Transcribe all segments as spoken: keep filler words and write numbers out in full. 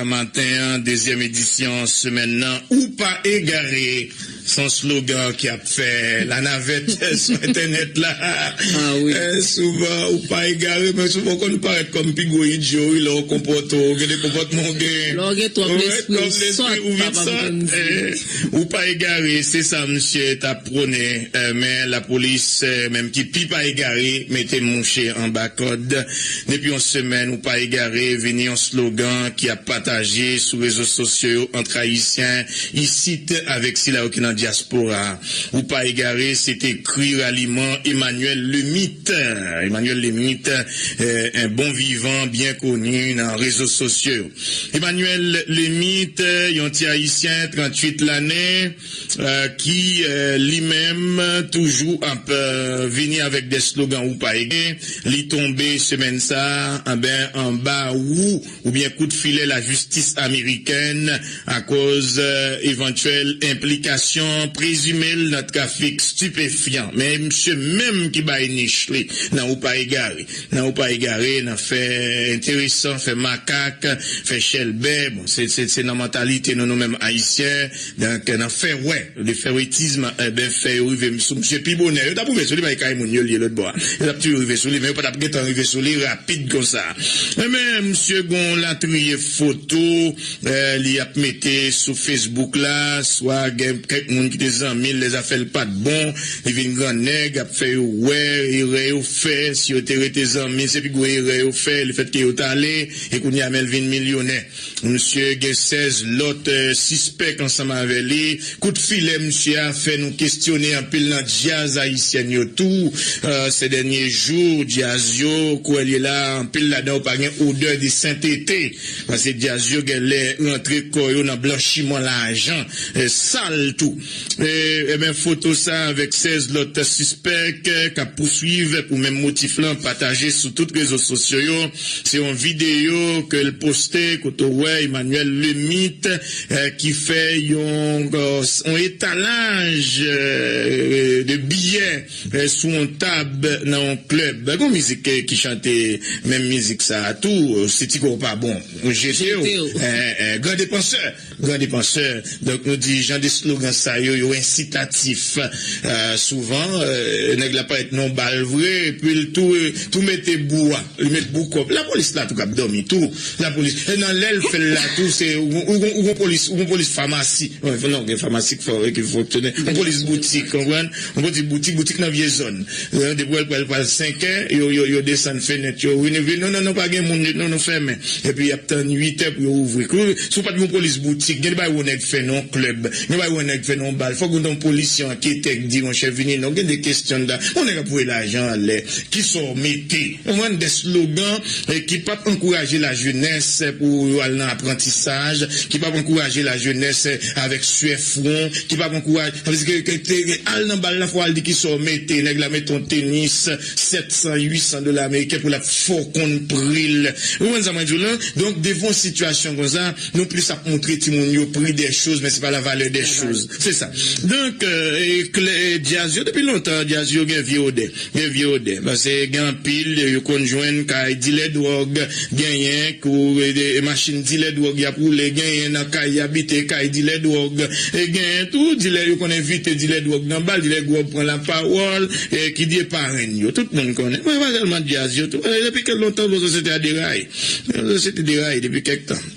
Maten an, dezyèm edisyon semèn nan, Ou pa egare, se yon slogan ki ap fè lanavèt sou entènèt la. Ah wi. Eh, souvan, ou pa egare, men souvan ou konn parèt kòm pi gwo idyo, wi, lè w konpòte w, gen de konpòtman w gen. Lè w gen twòp Ou lespri, twòp ou lespri, sòt, ou vin papa m sòt. konn di. Eh, ou pa egare, se sa misye t ap pwone, eh, men lapolis, eh, menm ki pi pa egare, mete mouche anba kòd. Depi yon semèn, Ou pa egare vini yon slogan ki ap pataje sou rezo sosyo yo ant Ayisyen isit avèk sila yo ki nan dyaspora. Ou pa egare, se te kri raliman Emmanuel Lemit. Emmanuel Lemit, eh, un bon vivant bien connu nan rezo sosyo yo. Emmanuel Lemit, eh, yon ti Ayisyen, tranntuit lane, eh, ki, eh, li menm toujou ap, eh, vini avèk de slogan ou pa egare. Li tonbe semèn sa, anben, anba wou oubyen kout filè lajistis amerikèn akoz, eh, evantyèl enplikasyon prezime l nan trafik stipefyan. Men misye menm ki bay nich li nan Ou pa egare. Nan Ou pa egare, nan fè enteresan, fè makak, fè chèlbè. Bon, se, se, se nan mantalite nou, nou menm Ayisyen. Donk, nan fè wè, de fè wetizman, enben, fè yo rive sou misye pi bonè. Yo t ap rive sou li, bay kay moun yo li ye lòt bò a. Yo t ap toujou rive sou li, men yo pa t ap gentan rive sou li rapid konsa. Enben, misye gon latriye foto, eh, li ap mete sou Facebook la, swa gen kèk moun ki te zanmi l, lè zafè l pa t bon, li vin grannèg, ap fè yo wè erè yo fè, si yo te rete zanmi, se pi gwo erè yo fè, lefètke yo t ale, e kounye a men l vin milyonè. Misye gen sèz lòt, eh, sispèk ansanm avè li. Kout filè misye a fè nou kestyone anpil nan djaz ayisyèn yo tou. Eh, se dènye jou, djaz yo, kwè l ye la, anpil ladan yo pa gen odè de sentete. Paske djaz yo genlè rantre kò yo nan blanchiman lajan, eh, sal tou. Eh, enben, foto sa avèk sèz lòt sispèk, eh, k ap pouswiv pou menm motif lan, pataje sou tout rezo sosyo yo. Se yon videyo ke l poste, kote w wè Emmanuel Lemit, eh, ki fè yon, eh, yon etalaj, eh, de biyè, eh, sou yon tab nan yon klèb. Gon mizik, eh, ki chante menm mizik sa a tou, si ti kò w pa bon, ou jete w. Jete w. Eh, eh, gran depansè. Gran depansè. Donk, nou di jan de slogan sa yo, yo ensitatif. Eh, souvan, eh, nèg la parèt nan yon bal vre, epi l tou, tou mete bou a, li met bou kòb. Lapolis la tou k ap dòmi tou. Lapolis. E nan lè l fè l la tou, se ou, ou, ou, ou gon polis, ou gon polis famasi. Non, gen famasi ki fò, ki fonksyone. Yon polis boutik, konprann? Yon polis boutik, boutik nan vye zòn. Eh, depi w pral, pral senkè, yo, yo, yo desann fenèt yo. Vini, vini, non, non, non, pa gen moun, non, non, fèmen. Epi y ap tann uitè pou yo ouvri. Kou, si w pa t gen yon polis boutik, gen de bagay yon nèg fè nan yon klèb, gen bagay yon nèg fè nan yon bal, fòk gen yon polisye anketè k di, monchè, vini non, gen de kesyon la. Yon nèg ap voye lajan anlè, kisa w mete? Ou konprann, de slogan, eh, ki p ap ankouraje lajenès pou yo al nan aprantisaj, ki p ap ankouraje lajenès, eh, avèk swè fwon, ki p ap ankouraje, paske ke, ke, ke, al nan bal la, fò w al di kisa w mete. Nèg la mete yon tenis sèt san, uit san dola ameriken pou l ap fè w konn pri l. Ou konprann sa mwen di w la? Donk, devan yon sitiyasyon konsa, nou plis ap montre timoun yo prix des choses, men se pa la valeur des choses. Se sa. Donk, eh, e klè, e djaz yo, depi lontan, djaz yo gen vye odè. Gen vye odè. Paske gen anpil, yo konn jwenn kay dilè dwòg, genyen kou, e, e machin dilè dwòg y ap woule, genyen nan kay y abite, kay dilè dwòg, e genyen tou dilè, yo konn envite dilè dwòg nan bal, dilè dwòg pran lapawòl, e ki di parenn yo. Tout moun konnen. Mwen pa sèlman djaz yo tou. E depi kèk lontan, bon, sosyete a deraye. Sosyete deraye depi kèk tan.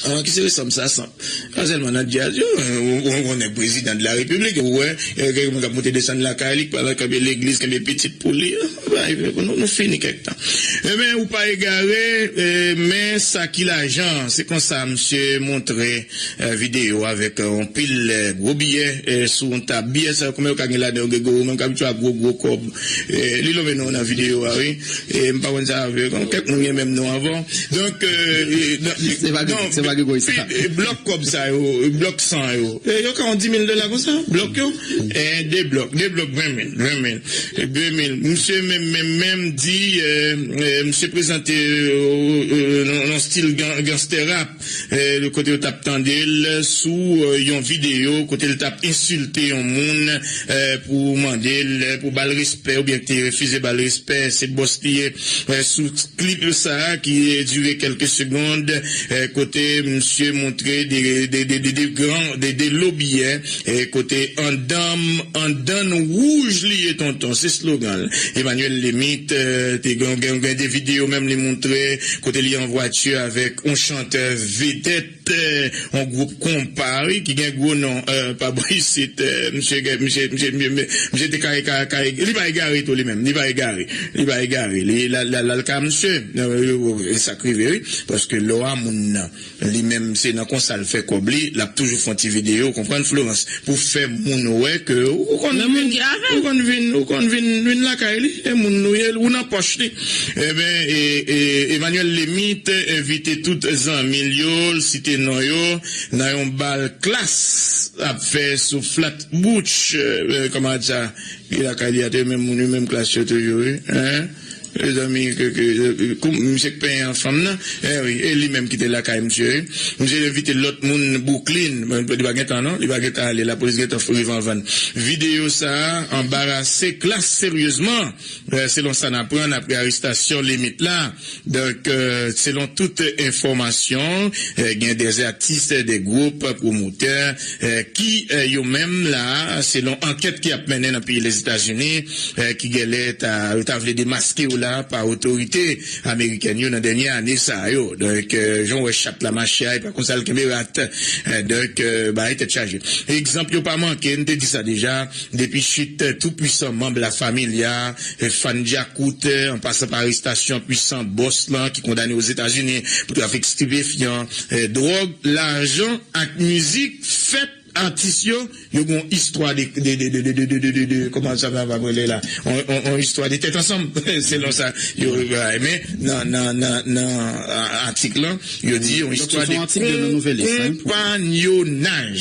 Ah, ki se resanm sa, sanm? Pa sèlman nan djaz yo, ou, ou konnen prezidan de la repiblik, ou wè, eh, gen moun k ap monte desann lakay li, k pral kanpe legliz, kanpe pitit pou li, eh, bay, nou, nou fini kèk tan. Enben, Ou pa egare, eh, men sa ki lajan, se konsa misye montre, eh, videyo avèk, eh, yon pil, eh, gwo biyè, eh, sou yon tab. Biyè sa yo, konbyen yo ka gen ladan yo, Gregori, ou menm k abitye a gwo, gwo kòb? Eh, li lonmen non nan videyo a, wi. Eh, m pa konn sa avè, kèk moun gen menm non avè w. Donk, eh, eh, non, Se pa Gre-, non, se pa Gregori, se pa. Eh, blòk kòb sa yo, blòk san yo. Eh, yo ka yon di mil dola konsa, blòk yo. Eh, de blòk, de blòk ven mil, ven mil, eh, de mil. Misye menm, menm, menm di, eh, eh, misye prezante, eh, eh, nan, nan stil gan-, gangster rap, eh, kote yo t ap tande l sou, eh, yon videyo, kote l t ap ensilte yon moun, eh, pou mande l, eh, pou ba l respè, oubyen ki te refize ba l respè, se bòs li ye, eh, sou klip sa a ki, eh, dire kèlke segonn, eh, kote Misye montre de, de, de, de, de gran, de, de lobiyè, eh, kote andanm, andann wouj li ye, tonton, se slogan l. Emmanuel Limite, eh, te gen, gen, gen de videyo menm li montre kote li an vwati avèk yon chantè vedèt, eh, yon gwoup konpa, wi, ki gen gwo non, eh, pa bò isit, eh, misye, misye, misye, misye, misye te ka, ka, ka, li pa egare tou li menm, li pa egare, li pa egare, li, la, la, la, l ka misye, eh, sa k rive, wi, paske lè w a moun nan, li menm, se nan konsa l fè kòb li, l ap toujou fè yon ti videyo, w konprann, Florence, pou fè moun wè ke ou konn vin, ou konn vin, ou konn vin, vin lakay li, e moun nou ye, ou nan pòch li. Eben, e, e, Emmanuel Limite envite tout zanmi l yo, l site non yo, nan yon bal Klass ap fè sou Flatbush, eh, kòman sa, ki lakay li a, te menm moun, menm Klass yo toujou, wi, hein? Mezanmi, ke, ke, ke, kou, misye k penyen an fanm nan, eh wi, e li menm ki te lakay misye, wi. Misye envite lòt moun Brooklyn, bon, li pa gen tan non, li pa gen tan ale, lapolis gen tan rive anvan l. Videyo sa a anbarase Klass seryezman, eh, selon sa n aprann apre arestasyon Limite la. Donk, eh, selon tout enfòmasyon, eh, gen de atis, de gwoup, pwomotè, eh, ki, eh, yo menm la, selon ankèt ki ap mennen nan peyi Lèzetazini, eh, ki genlè ta, yo ta vle demaske yo la pa otorite amerikèn yo nan dènye ane sa yo. Donk, eh, jan w wè chat la mache a, e pa konsa l kenbe rat. Eh, donk, eh, bagay tèt chaje. Egzanp yo pa manke, n te di sa deja, depi chit, eh, tou pwisan manm La Familia, eh, Fanned Yakout, eh, an pasan pa arestasyon pwisan bòs lan ki kondane Ozetazini pou trafik stipefyan, eh, dwòg, lajan ak mizik, fèt atis yo, yo gen yon istwa de, de, de, kòman sa va, va rele la? Yon, yon, yon istwa de tèt ansanm, selon sa yo, men nan, nan, nan, nan, a, atik lan, yo di yon istwa de konpanyonaj.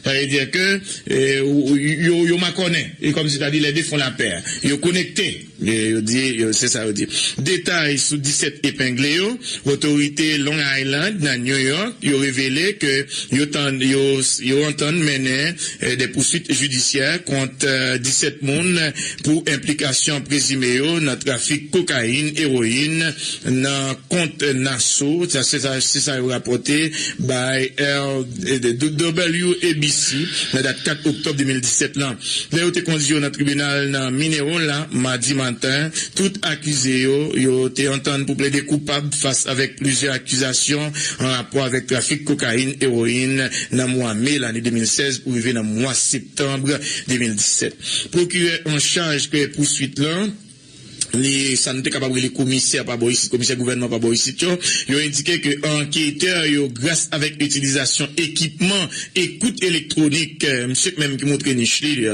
Sa vle di ke, eh, ou, yo, yo makònen, e kòmsitadi les deux font la paire. Yo konekte. E yo di, yo, se sa yo di. Detay sou disèt epengle yo, otorite Long Island nan New York, yo revele ke yo tann, yo, yo antann mennen, eh, de pouswit jidisyè kont, eh, disèt moun pou enplikasyon prezime yo nan trafik kokayin, ewoyin nan kont Nassau. Sa, se sa, se sa yo rapòte bay L, eh, de, de, W A B C nan dat kat oktòb de mil disèt lan. Lè yo te kondui yo nan tribinal nan Mineola, madi maten, tout akize yo, yo te antann pou plede koupab fas avèk plizyè akizasyon an rapò avèk trafik kokayin, ewoyin nan mwa me lane de mil sèz pou rive nan mwa septanm de mil disèt. Pwokirè an chaj ke pouswit lan, li, sa nou te kapab rele komisè pa bò isit, komisè gouvènman pa bò isit yo, yo endike ke anketè yo, gras avèk itilizasyon ekipman ekout elektwonik, eh, misye menm ki montre nich li, li,